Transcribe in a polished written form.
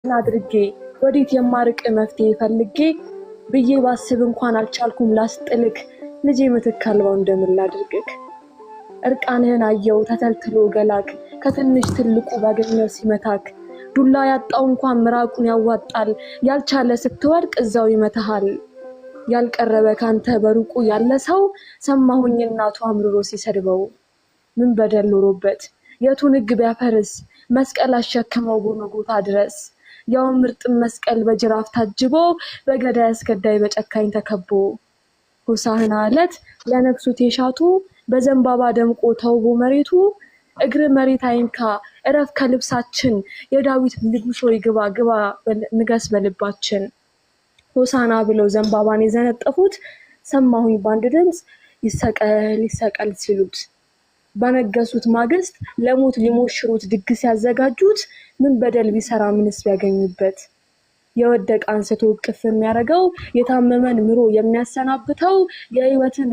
አድርጌ ወዴት የማርቅ መፍትሄ ፈልጌ ብዬ ባስብ እንኳን አልቻልኩም ላስጥልክ፣ ልጄ ምትክ አልባው እንደምን ላድርግክ? እርቃንህን አየው ተተልትሎ ገላክ፣ ከትንሽ ትልቁ ባገኘው ሲመታክ፣ ዱላ ያጣው እንኳን ምራቁን ያዋጣል፣ ያልቻለ ስትወድቅ እዛው ይመታሃል። ያልቀረበ ካንተ በሩቁ ያለ ሰው ሰማሁኝ እናቱ አምርሮ ሲሰድበው። ምን በደል ኖሮበት የቱን ሕግ ቢያፈርስ መስቀል አሸክመው ጎልጎታ ድረስ፣ ያው ምርጥ መስቀል በጅራፍ ታጅቦ በገዳይ አስገዳይ በጨካኝ ተከቦ። ሆሳዕና ዕለት ሊያነግሱት የሻቱ በዘንባባ ደምቆ ተውቦ መሬቱ፣ እግር መሬት አይንካ እረፍ ከልብሳችን፣ የዳዊት ንጉሥ ሆይ ግባ ግባ ንገስ በልባችን። ሆሳዕና ብለው ዘንባባን የዘነጠፉት ሰማሁኝ በአንድ ድምፅ ይሰቀል ይሰቀል ሲሉት። ባነገሱት ማግስት ለሞት ሊሞሽሩት ድግስ ያዘጋጁት ምን በደል ቢሰራ ምንስ ቢያገኙበት? የወደቀ አንስቶ እቅፍ የሚያደርገው፣ የታመመን ምሮ የሚያሰናብተው፣ የህይወትን